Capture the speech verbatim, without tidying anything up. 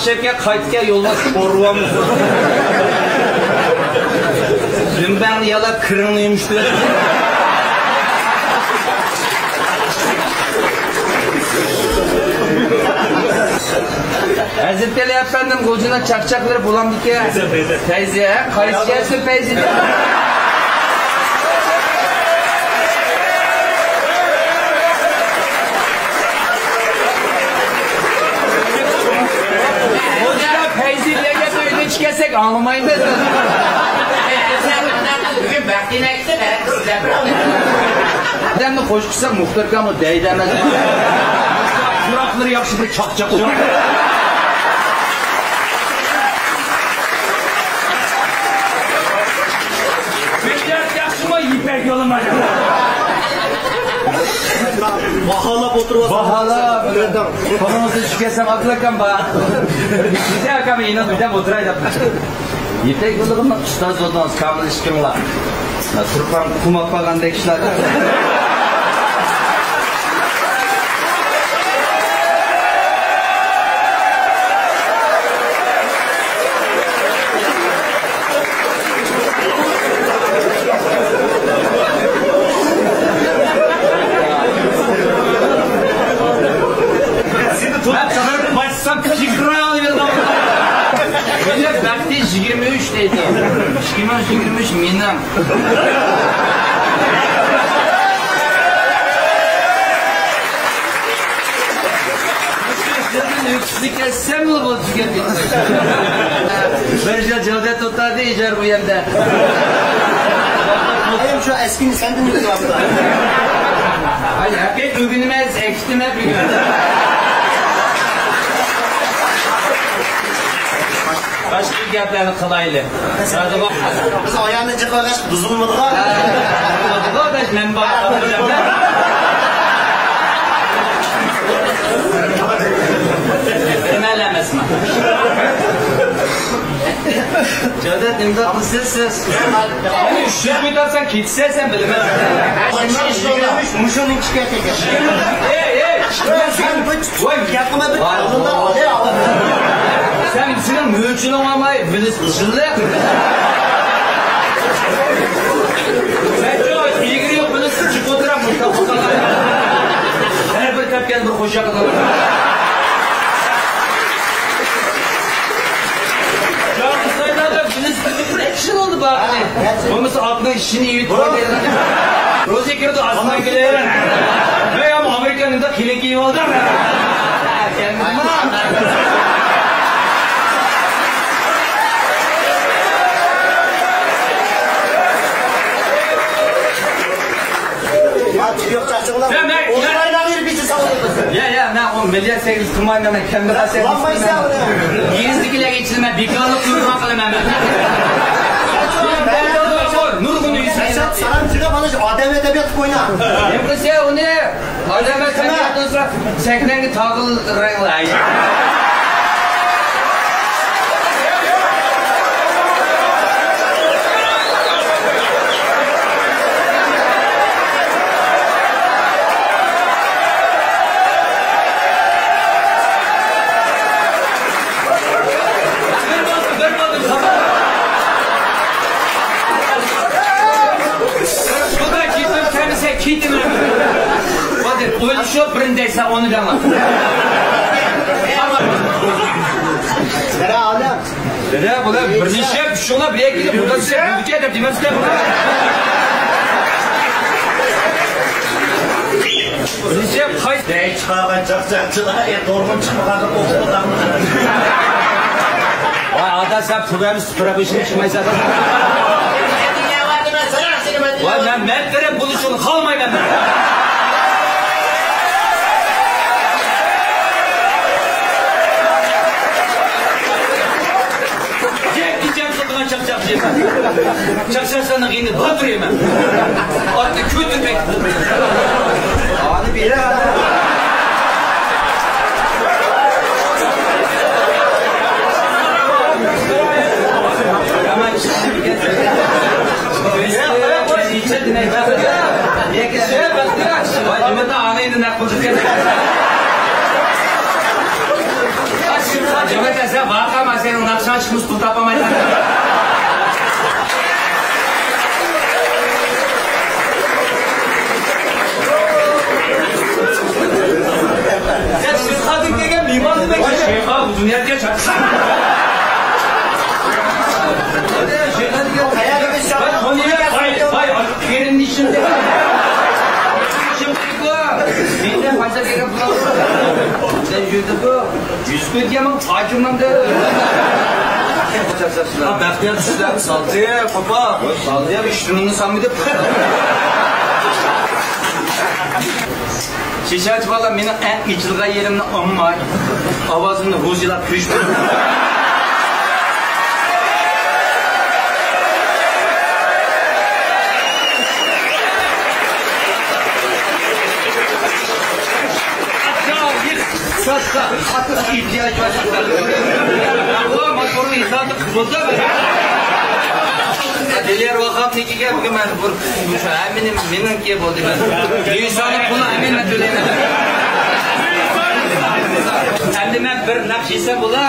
چەككە قايتىپ كەل، يولۋاس قورۇۋالمىسۇن. دۈمبەڭنى يالاپ، كىرىڭنى يۇمشىتىۋېتىڭ. ھەزرىتى ئەلى ئەپەندىم، غۇلجىنىڭ چاقچاقلىرى بولامدىكەن؟ پەيزى، ھە؟ قايسى كەلسۇن پەيزى؟ غۇلجىدا پەيزى دېگەن ئۆيدىن چىقارساق ئاڭلىمايمىز. بۈگۈن بەختىينەكسىز، ھە؟ ئادەمنى خوش قىلسا، مۇختەركەمۇ دەيدۇ ئەمەس. پۇراقلىرى ياخشى، بىر چاقچاق. ھۆججەت ياخشىمۇ، يىپەك يولىمۇ؟ باھالاپ ئولتۇرۇۋاتىسىز. باھالاپ، قولىڭىزنى چۈشۈرسەم، ئابلىكام بار. سىزگە ئاكام يېنىڭ بىردەم ئولتۇراي دەپ. يىپەك يولىغىمۇ ئۇستاز بولدىڭىز، كامىل ئىشقىڭلار. تۇرپان قۇماپ قالغاندەك ئىشلار. مەن قىزىرىپ باشلىسام، تىكرار ئېلىنىپ. بەختى يىگىرمە ئۈچ دەيدۇ. ئىككى مىڭ يىگىرمە ئۈچ مېنىڭ. ئۆتۈشنى كەتسەملا بولدى، گەپ. بىر يىل جەۋدەت ئولتۇردى ئىجارە بۇ يەردە. ئايىم، شۇ ئەسكىنى سەندىن يۈتۈۋاپتۇ. ئاي، ھەقىقىي ئۆگىنىمەن، ئەكىتىمەن بۈگۈن. باشقا گەپلەرنى قىلايلى. بىز ئايالنى جىقلىغاچ بۇزۇلمىدىغۇ. بۇزۇلمىدىغۇ، بەش مەن بار. نېمە ئەمەسمۇ؟ جەۋدەت، نېمىنداق قىلىسىز سىز؟ ئۈچ يۈز كۆتەرسەڭ كېتىسەن سەن، بىلىمەن. مۇشۇنىڭ ئىككى ئەتىگە. ئەي، ئەي، سەن بىر ۋاي، گەپ قىلما، بىر ۋاي. سەن، سېنىڭ مۆچىنىڭ بارماي، بىلىس، بىلىس. سەن شۇ ئىگىرى يوق، بىلىس، چىقىپ ئولتۇرام، مۇشۇنداق. ھەر بىر تەپكەن بىر قوشاق قىلىپ. جان سايلاردا بىلىس، بىلىس، ئەكشن ئالدى باقنى. بولمىسا ئاتنىڭ ئىشىنى يېيىپ قويدى. روزى كىرىدۇ، ئاسمان كېلەر. مەن ئامېرىكاندا قېلىن كىيىۋالدىم. يا، يا، مەن ئۇ مىليارد سەككىز قىلمايمەن، مەن كەمدە قالسا يېزىدىكىلەرگە ئېچىلىمەن، بىكارلىق تۇرغان قىلىمەن مەن. نۇرغۇن يۈز سەن سالام چىقىپ، ئادەم ئەدەبىيات قىلىپ ئوينا. نېمە قىلسا ئۇنى؟ ئادەم ئەدەبىيات قىلسا سەھنەڭگە تاغىل رەڭلەي. شۇنداق كېتىپ كەلمىسە كېتىمەن. ھازىر ئويلىشىپ بىرنى دەيسەن، ئۇنى دەڭلار. قارا ئادەم. دەدە، بۇلار بىر نەچچە شۇڭا بىر يەككىدە بۇدا سىزگە بۇدىكە دەپ دېمەمسىلەر بۇلار. بىر نەچچە قايس دەي چىقارغان چاقچاقچىلار، ئە، دورغۇن چىقمىغاندا ئوقۇپ ئولتۇرمىدى. ۋاي، ئادا، سەن پۇل بەرمىسە، پروبېشن چىقمايسەن. ۋاي، مەن، مەن بېرىپ بولۇشۇنى خالىمايمەن مەن. جەڭگى جەڭ قىلىدىغان چاقچاقچى. چاقچاقچىلارنىڭ غېيىنى باتۇر يەيمەن. ئاتنى كۆتۈرمەي. ئانى بېرە. ۋاي، جۈمەتە ئانىنى نەق قىلدى. يا ۋارقىرىما، سېنىڭ ناخشاڭ چىقمىسا پۇل تاپالمايسەن. يا شىرخادىن كەلگەن مېھمان دېمەك. شىرخا بۇ دۇنياغا چاقسان. شىرخا دېگەن قەيەردە بىز ۋاي، ۋاي، قېرىندىشىم دەپ. مەندە قانچە دېگەن پۇل. سەن يۈردى بۇ. يۈز كۆتىگەن پاچىمنىڭ دە. بەختىيار چۈشلەپ سالدى، پاپا. سالدى يا، ئۈچ مىڭنى سالمىدى. شېشەچى بالا، مېنىڭ ئەڭ ئېچىلغان يېرىمنى ئاڭماي، ئاۋازىمنى ھۇزىلاپ كۈلۈشتۈرۈپ. قاتتىق ئېھتىياج بار. بۇ موتورنىڭ ئىجراتى قىلىپ بولدى. دىليار ۋاھابنىڭكىگە بۈگۈن مەن بۇ، شۇ ھەممىنى مېنىڭكى بولدى. مەن لىسانىم پۇلى ھەممىنى مەن تۆلەيمەن. ئەمدى مەن بىر نەق يېسەم بولا.